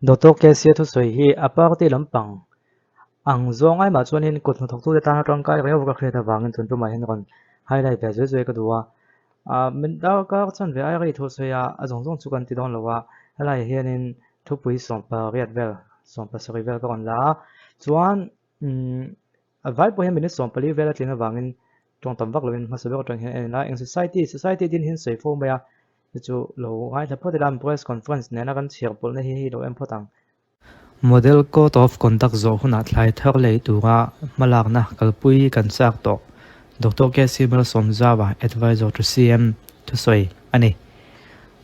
Doctor KC thusawi hi a party lampang ang zawng ai mah chuanin kut hnathawktute tana tangkai reu ka hriat avangin tun tumah hian rawn highlight ve zui zui ka duh a. Ahh min darkar chuan ve ai rei thusawi a, a zawng zawng chu kan ti dawn lo a, helaiah hianin thupui 18 vel, 17 vel ka rawn la a, chuan umm A vai pawh hian minute 14 vel a tling avangin tawng tam vak lovin hmasa ber atang hian a en a, eng society, society din hian sawi fo mai a, chu chu lo ngaithla phawt ila press conference nena kan chhiar pawlhna hi hei lo en phawt ang. Model Code of Conduct zawh hunah thlai thar lei tura hmalakna kalpui kan chak tawh, Doctor KC Malsawmzaua, Advisor to CM, thusawi a ni.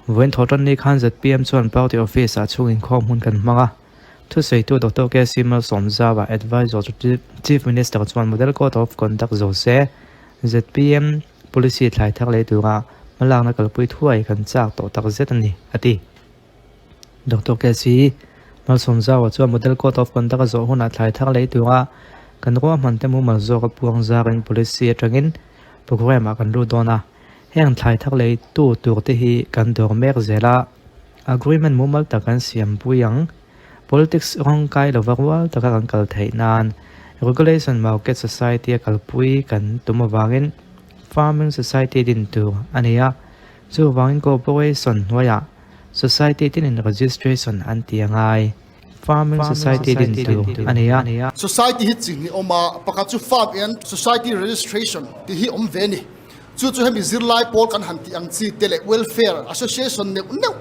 Vawiin thawhtanni khan zpm chuan party office-ah chhung inkhawm hun kan hmang a. Thusawitu Doctor KC Malsawmzaua, Advisor to Chief Minister chuan Model Code of Conduct zo se, zpm policy thlai thar lei tura hmalakna kalpui thuai kan chak tawh tak zet a ni, a ti. Doctor KC Malsawmzaua chuan Model Code of Conduct a zawh hunah thlai thar lei tura kan ruahman te mumal zawk a puang zarin policy atangin programme-ah kan lut dawn a. Heng thlai thar leitu tur te hi kan dawr mek zel a, agreement mumal tak kan siam pui ang. Politics rawng kai lova rual taka kan kal theih nan Regulation Market Society a kalpui kan tum avangin Farming Society din tur a ni a, chuvangin Corporation hnuaiah Society tinin registration an ti a ngai. Farming Society din tur a ni a. Society hi chi hnih awm a, pakhat chu Farm and Society Registration tih hi awm ve a ni. Chu chu hemi zirlai pawl kan han tih ang chi te leh welfare association neuh neuh,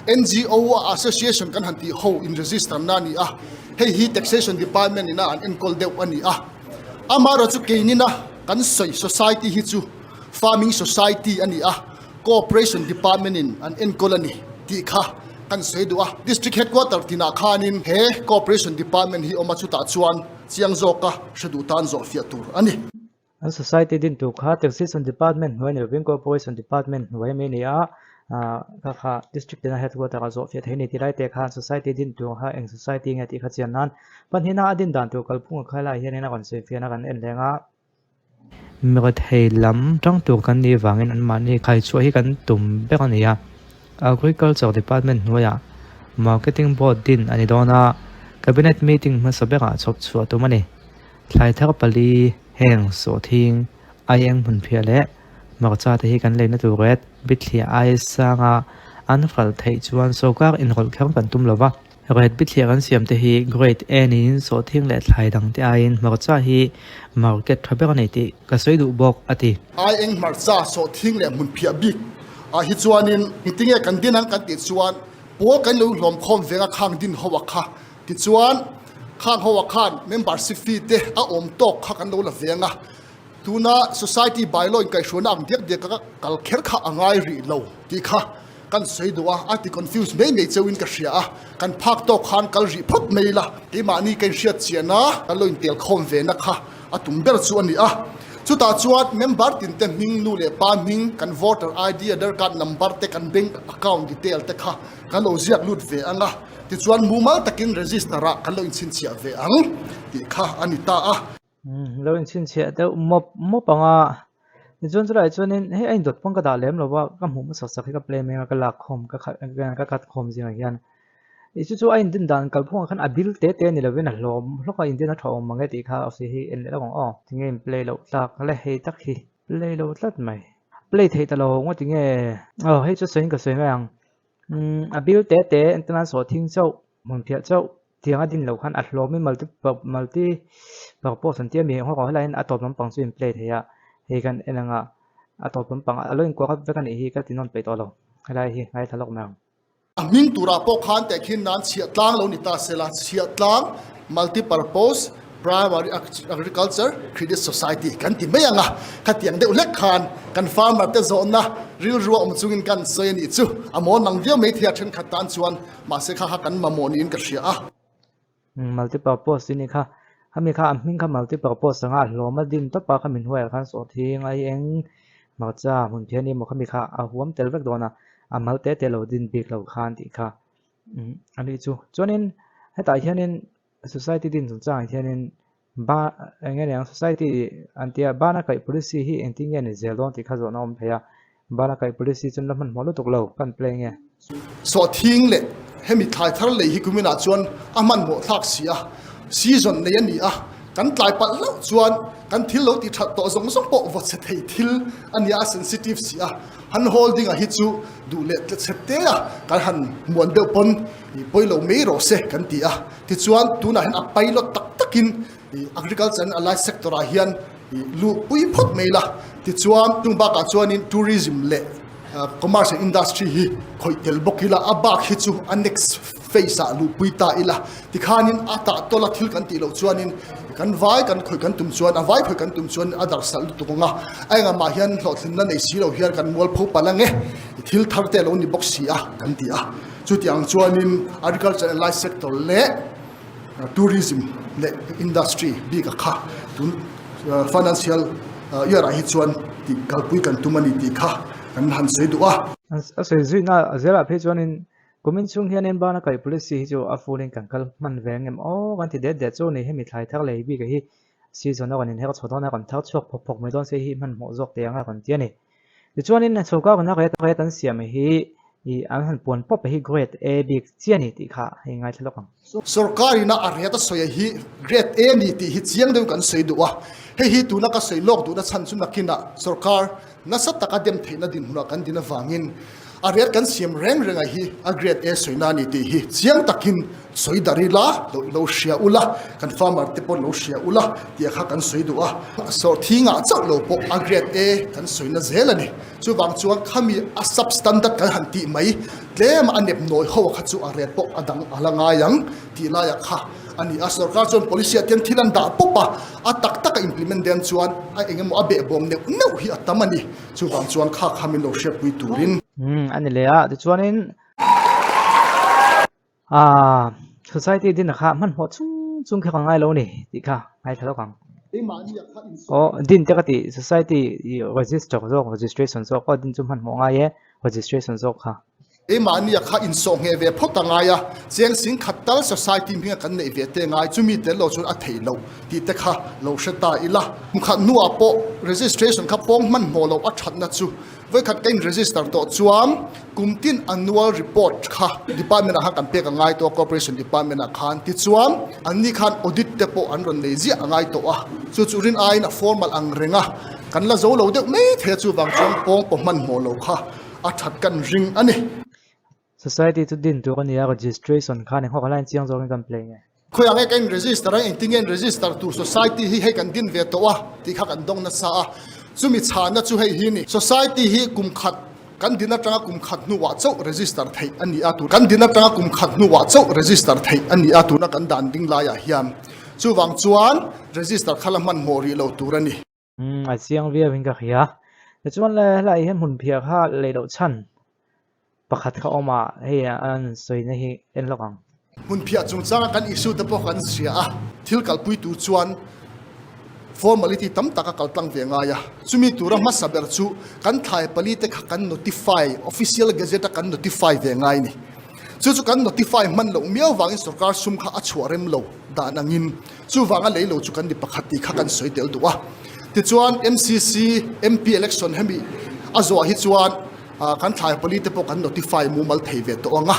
NGO a association kan han tih ho in register na a ni a, hei hi taxation department ina an enkawl deuh a ni a. Amaherawhchu keinina kan sawi society hi chu farming society a ni a, cooperation department in an enkawl a ni tih kha kan sawi duh a. District headquarter tinah khanin he cooperation department hi awm a, chutah chuan chiang zawka hre duh tan zawhfiah tur a ni. An society din tur kha Taxation Department hnuai ni lovin Corporation Department hnuai ami a ni a, kha kha District tina Headquarter ah zawh fiah thei a ni tih lai te khan society din tur kha eng society nge tih kha chian nan pahnihna a din dan tur kalphung a khai lai hianin a rawn sawi fiahna kan en leng a. Mirethei lam tang tur kan nih vangin anmahni khaichhuah hi kan tum ber a ni a, Agriculture Department hnuaiah Marketing Board din a ni dawn a, Cabinet meeting hmasa berah chhawp chhuah tum a ni. Thlai thar pali, heng, sawhthing, aieng hmunphiah leh hmarcha te hi kan leina tur ret bithliah ai sanga an hralh theih chuan sorkar inrawlh kher kan tum lo va. Ret bithliah kan siam te hi grade A niin sawhthing leh thlai dang te aiin hmarcha hi market tha ber a nei tih ka sawi duh bawk, a ti. Aieng hmarcha, sawhthing leh hmunphiah bik ah hi chuanin engtinge kan din ang kan tih chuan pawl kan lo hlawm khawm venga khang din ho a kha Tichuan, khang ho ah khan membership fee te a awm tawk kha kan lo la veng a, tuna society bylaw inkaihhruaina ang diak diak a kal kher kha a ngai rih lo tih kha kan sawi duh a, a ti confuse mai mai cheuhin ka hria a, kan phak tawk khan kal rih phawt mai ila, keimahni ka inhriat chian a, kan lo intel khawm ve na kha a tum ber chu a ni a. Chutah chuan member tin te hming, nu leh pa hming, kan voter ID, Aadhar card number te, kan bank account detail te kha kan lo ziak lut ve ang a. Tichuan mumal takin register ah kan lo inchhinchhiah ve ang tih kha a ni ta a. Umm lo inchhinchhiah deuh mawp mawp ang a, tichuan chulaiah chuanin hei a indawt pawn ka dah lem lo va, ka hmuh hmasak sak hi ka play mai a, ka lak khawm ka khat ka cut khawm zingah hian ih chu chu a indin dan kalphungah khan a bil te te a ni lovin a hlawm hlawk a indin a tha awm mang e tih kha awmse hi en leh lawk ang aw. Tinge in play loh tlak le hei tak hi play lo tlat mai, play theih ta lo ngawt tinge aw hei chu sawiin ka sawi mai ang. Umm a bil te te entirnan sawhthing chauh hmunphiah chauh tiang a din loh khan a hlawmin multi multi purpose an tia mi eng ho helaiah hian a tawp lampang chu in play thei a hei kan en anga a tawp lampang a lo inkuah vek a nih hi ka ti nawn peih tawh lo helai hi ngaithla lawk mai ang. A hming turah pawh khan tehkhin nan chhiah tlang lo ni ta sela, chhiah tlang multi purpose Primary Agriculture Credit Society kan ti mai ang a, khatiang deuh hlek khan kan farmer te zawhna rilru a awm chungin kan sawi a nih chu. A mawn mang viau mai thei a thenkhat tan chuan mahse kha kha kan mamawh niin ka hria a. Multipurpose tih a nih kha, khami kha a hming kha multipurpose anga a hlawm a din tawp a, khami hnuaiah khan sawhthing, aieng, hmarcha, hmunphiah a ni emaw khami kha a huam tel vek dawn a, a mal te te lo din bik lo khan tih kha a nih chu. Chuanin hetah hianin Society din chungchangah hianin ba eng nge niang society an tia bana kaih policy hi engtin nge ni zel dawn tih kha zawhna awm thei a, bana kaih policy chuan la hmanhmawh lutuk lo kan play nge. Sawhthing leh Hemi thlai thar lei hi kuminah chuan a hmanhmawh thlak si a, season nei a ni a, kan tlai palh hlauh chuan kan thil lo ti that tawh zawng zawng pawh vaw chhe thei thil a nia, a sensitive si a, han holding a hi chu duh leh tle chhe te a kan han muan deuh pawn pawi lo mai rawh se kan ti a. Tichuan tunah hian a pilot tak takin agriculture and allied sector ah hian luh pui phawt mai la. Tichuan chung bakah chuanin tourism leh commerce and industry hi khawih tel bawk ila, a bak hi chu a next phase ah luh pui ta ila. Tikhanin a tah tawla thil kan tih loh chuanin kan vai kan khawih kan tum chuan a vai khawih kan tum chuan a darhsalh lutuk ang a, a engah mah hian hlawhtlinna nei si lo hian kan mualpho palh ang e, thil thar te a lo ni bawk si a kan ti a. Chutiang chuanin agriculture and life sector leh tourism leh industry bik a kha tun financial year ah hi chuan tih kalpui kan tum a ni tih kha kan han sawi duh a. A sawi zuina zelah phei chuanin Kumin chhung hianin bana kaih policy hi chu a full in kan kal hman ve ang em aw kan ti det det chu ni hemi thlai thar lei bik a hi season a rawn inher chho dawn a rawn thar chhuak phawk phawk mai dawn se hi hmanhmawh zawk teh ang a rawn ti a ni. Tichuanin chhawkar rana rate rate an siam hi ih an han puan pawp hi grade A bik chiah a ni tih kha hei ngaithla lawk ang. Sorkar ina a rate a sawi hi grade A ni tih hi chiang deuhin kan sawi duh a, hei hi tuna ka sawi lawk duhna chhan chu nakinah sorkar Nasa taka dem theihna dinhmunah kan din avangin a rate kan siam reng reng a hi a grade A sawina a ni tih hi chiang takin sawi dar ila, lo lo hria ula, kan farmer te pawh lo hria ula tih kha kan sawi duh a. Sawrthi ngah chauh lo pawh a grade A kan sawina zel a ni. Chuvang chuan khami a sub standard kan han tih mai tlema a nep nawi ho kha chu a rate pawh a dang a la ngai ang tih laiah kha a ni a. Sorkar chuan policy ah tian thil an dah pawp a. A tak taka implement den chuan a eng emaw a behbawm neuh neuh hi a tam a ni. Chuvang chuan kha kha min lo hriatpui turin. Umm a ni leh a, tichuanin aah society din kha hmanhmawh chung chung kha ka ngai lo a ni tih kha ngaithla lawk ang. Aw din te ka tih society register zawk registration zawk aw din chu hmanhmawh ngai e registration zawk kha. Keimahnia kha insawh ngheh ve phawt a ngai a, cheng sing khat tal society hminga kan neih ve te ngai, chumi tel lo chuan a thei lo tih te kha lo hre ta ila. Hmukhat hnuah pawh registration kha pawng hmanhmawh loh a thatna chu vawikhat ka in register tawh chuan kum tin annual report kha department ah khan kan pek a ngai tawh a, corporation department ah khan tichuan anni khan audit te pawh an rawn nei ziah a ngai tawh a, chu chu rin aiin a formal ang reng a, kan la zo lo deuh mai thei a chuvang chuan pawng pawh hmanhmawh lo kha A that kan ring a ni. Society chu din tur a ni a, registration khan eng hawk a line chiang zawkin kan play nge. Khawiah nge ka in register a, engtin nge in register tur society hi hei kan din ve tawh a tih kha kan dawng nasa a, chumi chhana chu hei hi ni. Society hi kum khat kan din atanga kum khat hnuah chauh register theih a ni a, kan din atanga kum khat hnuah chauh register theih a ni a, tuna kan dan ding laiah hian chuvang chuan register kha la hmanhmawh rih lo tur a ni. Umm a chiang viau in ka hria. Tichuan le helai hian hmun phiah kha lei loh chhan pakhat kha awm a, hei an sawina hi en lawk ang. Hmun phiah chungchanga kan issue te pawh kan hria a, thil kalpui tur chuan formality tam tak a kaltlang ve ngai a, chumi tura hmasa ber chu kan thlai pali te kha kan notify, official gazette a kan notify ve ngai a ni. Chu chu kan notify hman loh miau vangin sorkar sum kha a chhuah rem lo dan angin Chuvanga lei lo chu kan ni pakhat tih kha kan sawi tel duh a. Tichuan MCC MP election hemi a zawh hi chuan kan thlai pali te pawh kan notify mumal thei ve tawh ang a.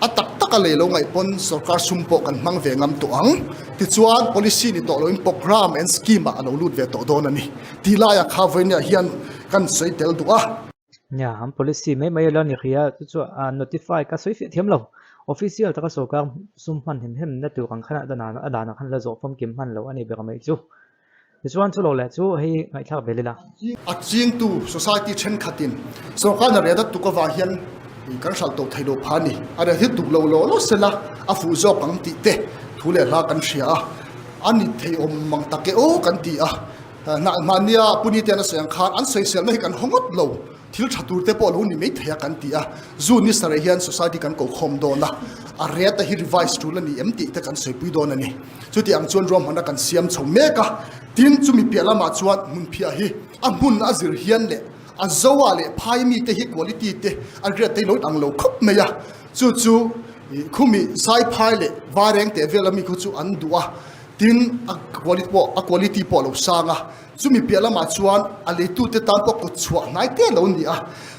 A tak taka lei lo ngaih pawn sorkar sum pawh kan hmang ve ngam tawh ang. Tichuan policy ni tawh loin programme and scheme ah a lo lut ve tawh dawn a ni. Tih laiah kha vawinia hian kan sawi tel duh a. Nia, an policy mai mai alo ni hria, chu chu a notify ka sawi fiah thiam lo. Official taka sorkar sum hman hem hem na tur ang khan a dan a danah khan la zawh famkim hman lo a ni ber mai chu. Tichuan chu lo leh chu hei ngaihthlak vel ila. A chingtu society thenkhatin sorkar na reda tuk avang hian kan hralh tawh thei lo pha a ni. A reh hi tuk lo law law sela a fuh zawk ang tih te thu leh hla kan hria a, a ni thei awm mang tak e aw kan ti a. Hnahmahnia Puni te an a sawi ang khan an sawiselna hi kan haw ngawt lo, thil tha tur te pawh lo ni mai thei a kan ti a, June ni sareh hian society kan ko khawm dawn a, a rate hi revise tul a ni em tih te kan sawipui dawn a ni. Chuti ang chuan ruahmanna kan siam chho mek a, tin chumi piah lamah chuan hmunphiah hi a hmun a zir hian leh a zoa leh phai mite hi quality te a rate te hi lo in ang lo khawp mai a, chu chu khumi zaiphai leh vareng teh vel ami khu chu an duh a, Tin, a quality pawh a quality pawh a lo sang a. Chumi piah lamah chuan a leitute tan pawh kut chhuah hnai te a lo ni a.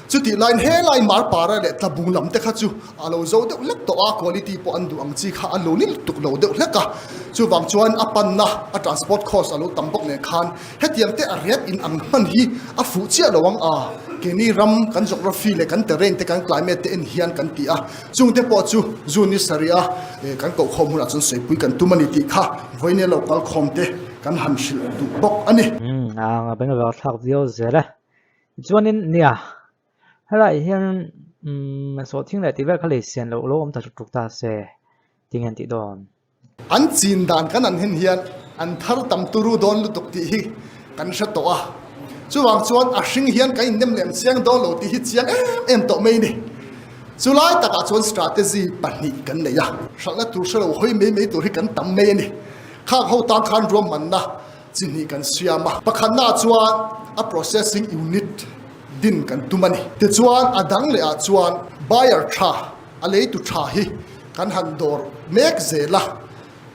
Chutih laiin helai Marpara leh Tlabung lam te kha chu a lo zo deuh hlek tawh a, quality pawh an duh ang chi kha a lo ni lutuk lo deuh hlek a. Chuvang chuan a panna, a transport cost a lo tam bawk nen khan hetiang te a rate in ang hman hi a fuh chiah lo ang a, keini ram kan geography leh kan terrain te kan climate te en hian kan ti a. Chungte pawh chu June ni sarih a kan kohkhawm hunah chuan sawipui kan tum a ni tih kha vawinia lo kalkhawm te kan han hrilh duh bawk a ni. Umm a beng vang thlak viau zel e. Chuanin nia helaiah hian umm sawhthing leh tih vel kha lei sian loh lo awm ta tuk tuk ta se tinge an tih dawn. An chin dan kan an hen hian an thar tam turu dawn lutuk tih hi kan hre tawh a. Chuvang chuan a hring hian kan innem lem chiang dawn lo tih hi chiang em em tawh mai a ni. Chulai takah chuan strategy pahnih kan nei a. Hralhna tur hre lo hawi mai mai tur hi kan tam mai a ni. Khang ho tan khan ruahmanna chi hnih kan siam a. Pakhatnaah chuan a processing unit din kan tum a ni. Tichuan a dang lehah chuan buyer tha, a leitu tha hi kan han dawr mek zel a.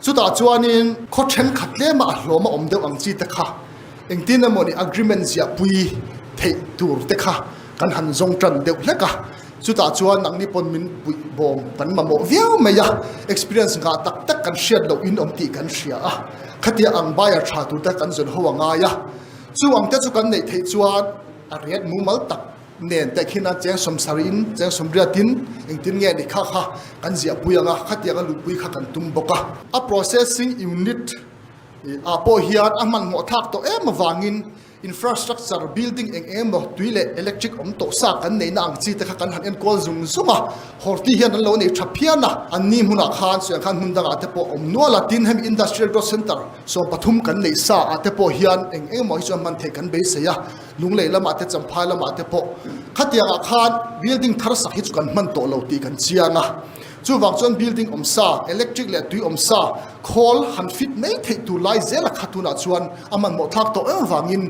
Chutah chuanin khaw thenkhat tlema a hlawm a awm deuh ang chi te kha engtin emawni agreement ziahpui theih tur te kha kan han zawng tan deuh hlek a. Chutah chuan nangni pawn min puih bawm kan mamawh viau mai a, experience ngah tak tak kan hriat loh in awm tih kan hria a, khatia ang buyer tha tur te kan zawn ho a ngai a, chu ang te chu kan neih theih chuan a rate mumal tak nen te khin a cheng sawmsarih in cheng sawmriat in engtin nge ni kha kha kan ziahpui ang a, khatiang a luhpui kha kan tum bawk a. A processing unit ah pawh hian a hmanhmawh thlak tawh em avangin Infrastructure building eng eng emaw tui leh electric awm tawh sa kan neihna ang chi te kha kan han enkual zung zung a, Horti hian an lo nei tha phian a, an ni hmunah khan suiah khan hmun dangah te pawh awm nual a, tin hemi Industrial Growth Centre 13 kan neih sa ah te pawh hian eng eng emaw hi chuan hman theih kan beisei a, Lunglei lamah te Champhai lamah te pawh khatiangah khan building thar sak hi chu kan hman tawh lo tih kan chiang a. Chuvang chuan building awm sa, electric leh tui awm sa, khawl han fit mai theih tur lai zela kha tunah chuan a hmanhmawh thlak tawh em vangin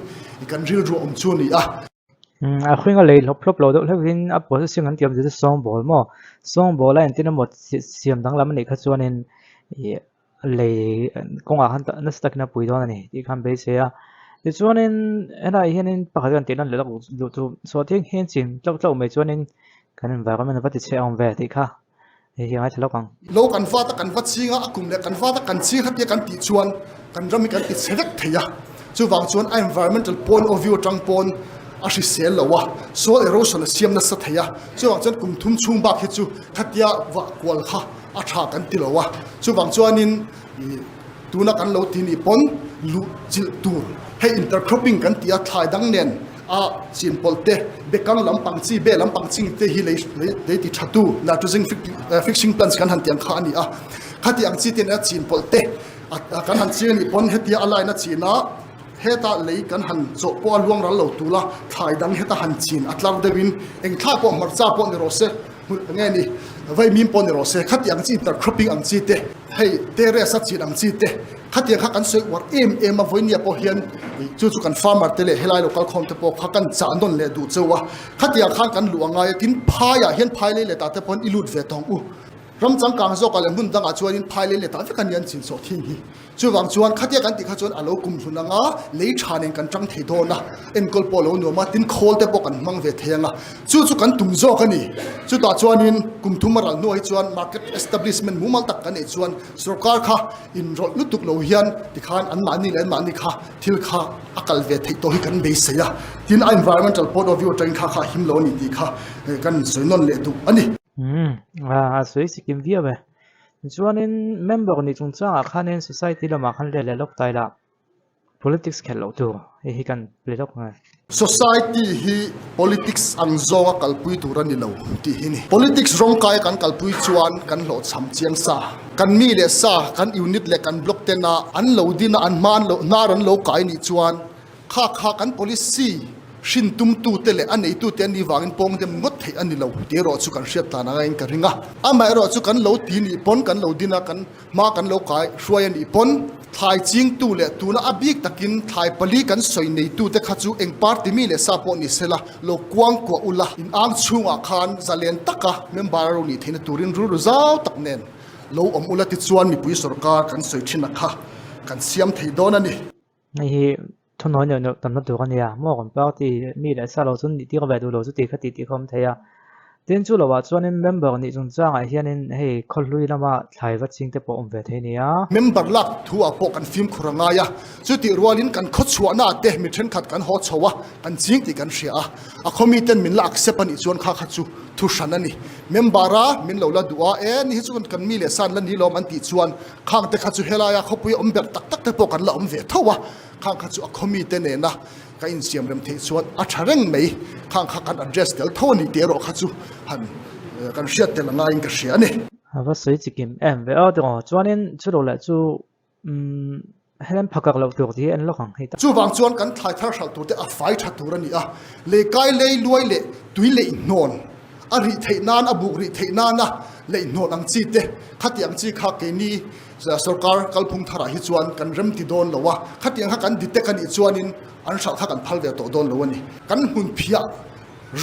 kan rilru awm chu a ni a. A hring a lei hlawp hlawp lo deuh hleuhin a processing an tiam zet a sawngbawl maw? Sawngbawl a entir emaw siam danglam a nih kha chuanin ih lei kawngah khan nasa takin a pui dawn a ni tih khan beisei a. Tichuanin helaiah hianin pakhat hian tih lan leh lawk duh chu sawhthing hian chin tlauh tlauh mai chuanin kan environment a va ti chhe awm ve tih kha hei hi a ngaithla lawk ang. Lo kan vat a kan va ching a, a kum leh kan vat a kan ching kha tia kan tih chuan kan ram hi kan ti chhe vek thei a. Chuvang chuan a environmental point of view atang pawn a hrisel lo a, soil erosion a siam nasa thei a. Chuvang chuan kum thum chhung bak hi chu khatia vah kual kha a tha kan ti lo a, chuvang chuanin tuna kan lo ti nih pawn luh chilh tur hei intercropping kan ti a, thlai dang nen a chin pawlh te, bekang lampang chi, be lampang ching te hi lei lei ti tha tu nitrogen fixing plants kan han ti ang kha a ni a, khati ang chi te nen a chin pawlh te kan han ching a nih pawn hetia a line a chin a, heta lei kan han chawh pawh a luang ral lo tul a, thlai dang heta han chin a tlar deuhin eng thlai pawh hmarcha pawh ni rawh se. Hmun nge ni vaimim pawh ni rawh se, khati ang chi intercropping ang chi te, hei terrace a chin ang chi te, khatiang kha kan sawi uar em em a, vawinia pawh hian chu chu kan farmer te leh helai local khawm te pawh kha kan chah nawn leh duh cheu a, khatiang khan kan luh a ngai a, tin phaiah hian phai lei letah te pawhin i lut ve tawng u. Ram changkang zawkah leh hmun dangah chuanin phai lei letah vek a ni an chin sawh thin hi. Chuvang chuan khatia kan tih kha chuan a lo kum hlun ang a, lei tha nen kan tang thei dawn a, enkawl pawh a lo nuam a, tin khawl te pawh kan hmang ve thei ang a, chu chu kan tum zawk a ni. Chutah chuanin kum thum a ral hnuah hi chuan market establishment mumal tak kan neih chuan sorkar kha inrawlh lutuk lo hian tikhan anmahni leh anmahni kha thil kha a kal ve theih tawh hi kan beisei a, tin a environmental point of view atangin kha kha a him lo a ni tih kha kan sawi nawn leh duh a ni. Umm a sawi sikim viau e. Tichuanin member nih chungchangah khanin society lamah khan let leh lawk ta ila politics khelh loh tur hei hi kan ple lawk nge. Society hi politics ang zawnga kalpui tur a ni lo tih hi ni. Politics rawngkaia kan kalpui chuan kan hlawhchham chiang sa. Kan mi leh sa, kan unit leh kan block tena an lo din a, an hma an lo hnar an lo kai nih chuan Kha kha kan policy hrin tumtute leh a neitute an nih vangin pawng dem ngawt theih a ni lo tih erawh chu kan hriat tlan anga in ka ring a. Amaherawh chu kan lo ti nih pawn kan lo din a, kan hma kan lo kai hruai a nih pawn thlai chingtu leh tuna a bik takin thlai pali kan sawi neitute kha chu eng party mi leh sa pawh ni sela lo kuang kuah ula in ang chhungah khan zalen taka member a ro nih theihna turin rilru zau tak nen lo awm ula tichuan mipui sorkar kan sawi thin a kha kan siam thei dawn a ni. Hei hi. Thunawi neuh neuh tamna tur a nia maw kan party mi leh sa lo chu nih tir ve duh lo chu tih kha tih tih kha awm thei a. Tin chu lovah chuanin member nih chungchangah hianin hei khawhlui lama thlai va ching te pawh awm ve thei nia. Member lak thu ah pawh kan fimkhur a ngai a, chutih rualin kan khawchhuahna ah te mi thenkhat kan haw chho a, kan ching tih kan hria a, a khaw miten min la accept a nih chuan kha kha chu thu hran a ni. Member a min lo la duh a, e ni hi chu kan mi leh san la ni lawm an tih chuan khang te kha chu helaia khawpui awm ber tak tak te pawh kan la awm ve tho a, khang kha chu a khaw mite nena ka insiam rem theih chuan a tha reng mai, khang kha kan address tel tho a ni tih erawh kha chu han kan hriat tel a ngaiin ka hria a ni. A va sawi chikim em ve aw tiraw chuanin chu lo leh chu umm helem phakak loh tur tih hi en lawk ang hei ta. Chuvang chuan kan thlai thar hralh tur te a fai tha tur a ni a, leikai lei luai leh tui leih hnawn a rih theih nan a buk rih theih nana leih hnawn ang chi te khati ang chi kha keini Sorkar kalphung tharah hi chuan kan rem ti dawn lo a, khatiang kha kan detect a nih chuanin an hralh kha kan phal ve tawh dawn lo a ni. Kan hmun phiah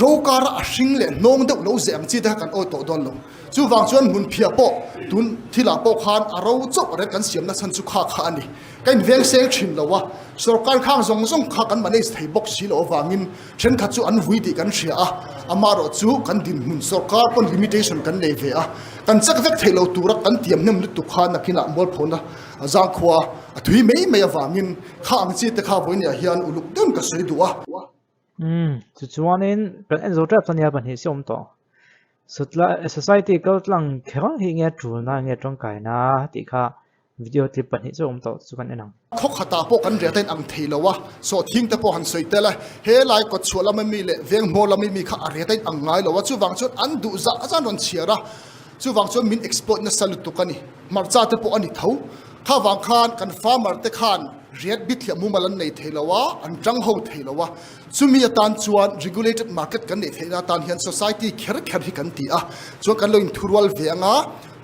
ro kara a hring leh hnawng deuh lo zeh ang chi te kha kan awi tawh dawn lo. Chuvang chuan hmun phiah pawh tun thilah pawh khan a ro chauh reng kan siamna chhan chu kha kha a ni. Ka inveng seng thin lo a, sorkar khang zawng zawng kha kan manage thei bawk si loh avangin thenkhat chu an vui tih kan hria a, amaherawh chu kan dinhmun sorkar pawn limitation kan nei ve a, kan check vek theih lo tura kan tiam hnem lutuk kha nakinah mualphona zangkhua a thui mai mai avangin kha ang chi te kha vawinia hian uluk deuhin ka sawi duh a. Umm, tichuanin kan en zo tep chuan nia pahnih si awm tawh. Society kaltlang kher hi nge tulna nge tangkaina tih kha video clip pahnih chu awm tawh chu kan en ang. Khaw khatah pawh kan riat a in ang thei lo a, sawhthing te pawh han sawi tel a, he lai kawt chhuah lama mi leh veng hmaw lama mi kha a riat a in ang ngai lo a, chuvang chuan an duh zah zan rawn chhiar a, chuvang chuan min exploit nasa lutuk a ni, hmarcha te pawh a ni tho. Kha vang khan kan farmer te khan riat bithliah mumal an nei thei lo a, an tang ho thei lo a, chumi atan chuan regulated market kan neih theihna atan hian society kher kher hi kan ti a, chuan kan lo inthurual ve ang a,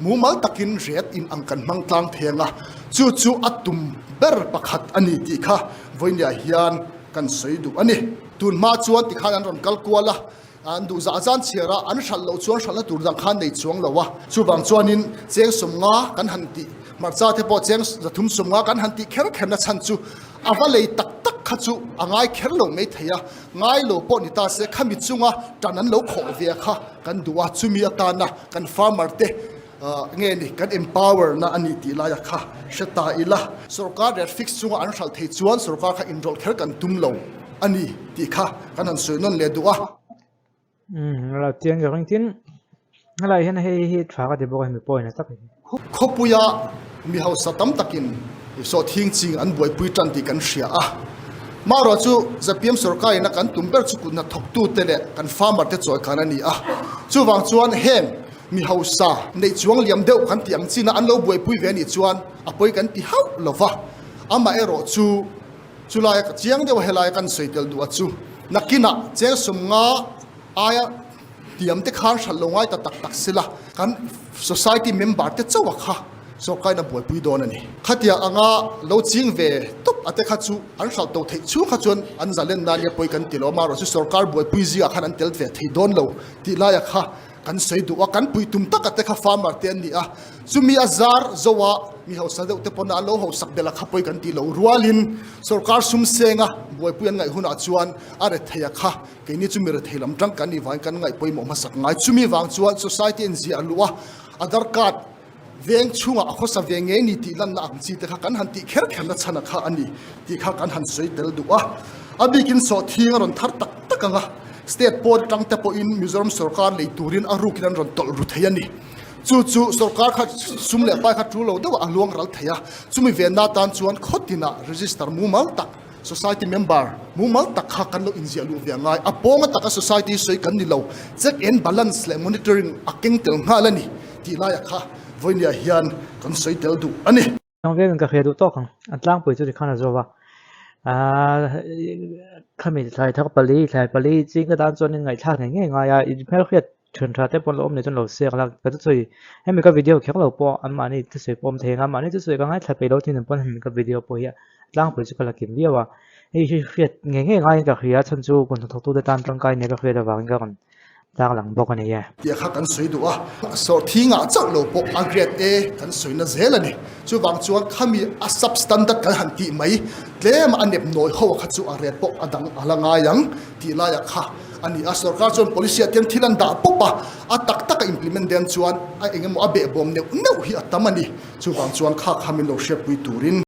Mumal takin ret in ang kan hmang tlang thei anga, chu chu a tum ber pakhat a ni tih kha vawinia hian kan sawi duh a ni. Tun hma chuan tikhan an rawn kal kual a, an duh zah zan chhiar a, an hralh loh chuan hralhna tur dang khan nei chuang lo a. Chuvang chuanin cheng sawmnga kan han tih, hmarcha te pawh cheng zathum sawmnga kan han tih kher kherna chhan chu a va lei tak tak kha chu a ngai kher lo mai thei a, ngai lo pawh ni ta se khami chunga tan an lo khawh ve kha kan duh a, chumi atana kan farmer te nge ni kan empower na a ni tih laia kha hre ta ila. Sorkar rate fix chunga an hralh thei chuan sorkar kha inrawlh kher kan tum lo a ni tih kha kan han sawi nawn leh duh a. Umm lo chiang zawk engtin helai hian hei hi tha ka ti bawk a hemi point a tak hi. Khawpuia mi hausa tam takin sawhthing ching an buaipui tan tih kan hria a, marawh chu ZPM sorkarin a kan tum ber chu kut hnathawktute leh kan farmer te chawikan a ni a, chuvang chuan heng mi hausa neih chuang liam deuh kan tih ang china an lo buaipui ve anih chuan a pawi kan ti hauh lo va, amaherawh chu chulaia ka chiang deuh a helaia kan sawi tel duh a chu nakinah cheng sawmnga aia Tiam te khan hralh lo ngai ta tak tak sela, kan society member te chauh a kha sorkarin a buaipui dawn a ni. Khatia anga lo ching ve tawp a te kha chu an hralh to theih chhung kha chuan an zalen nan nia pawi kan ti lo a, marawh chu sorkar buaipui zingah khan an tel ve thei dawn lo tih laia kha kan sawi duh a, kan pui tum taka te kha farmer te an ni a, chumi a zar zo a mi hausa deuh te pawn a an lo hausak belh a kha pawi kan ti lo rualin sorkar sum senga buaipui an ngaih hunah chuan a rethei a kha Keini chu mi rethei lam tang kan nih vangin kan ngaih pawimawh hmasak ngai. Chumi vang chuan society in ziah luh a, Aadhaar card veng chhungah a khawsa ve ngei ni tih lanna ang chi te kha kan han tih kher kherna chhan a kha a ni tih kha kan han sawi tel duh a. A bikin sawhthing a rawn thar tak tak ang a, state pawn atang te pawhin Mizoram sorkar lei turin a rukin an rawn tawlh ru thei a ni. Chu chu sorkar kha sum leh pai kha tul lo deuh ah a luang ral thei a, chumi venna atan chuan khaw tinah register mumal tak, Society member mumal tak kha kan lo inziah luh ve a ngai. A pawnga taka society sawi kan ni lo. Check and balance leh monitoring a keng tel nghal a ni tih laiah kha vawinia hian kan sawi tel duh a ni. Eng vekin ka hria duh tawk ang. An tlangpui chu tikhan a zawk a. Khami thlai thar pali, thlai pali ching ka tan chuan in ngaihthlak ngei ngei ngai a. In hmelhriat Thian tha te pawh an lo awm leh chuan lo share la, ka thusawi hemi ka video kher lo pawh anmahni thusawi pawh awm thei ang a, mahni thusawi ka ngaithla peih lo thin ang pawn hemi ka video pawh hi a tlangpui chu ka la kim viau a, hei hi hriat ngei ngei ngaiin ka hria a chhan chu kut hnathawk tute tan tangkai nia ka hriat avangin ka rawn. Tarlang bawk a ni e. Tih kha kan sawi duh a, sawrthing ah chauh lo pawh a grade A kan sawina zel a ni. Chuvang chuan khami a sub standard kan han tih mai tlem a nep nawi ho kha chu a rate pawh a dang a la ngai ang tih laiah kha a ni a. Sorkar chuan policy ah tiang thil an dah pawp a, a tak tak a implement den chuan a eng emaw a behbawm neuh neuh hi a tam a ni. Chuvang chuan kha kha min lo hriatpui turin.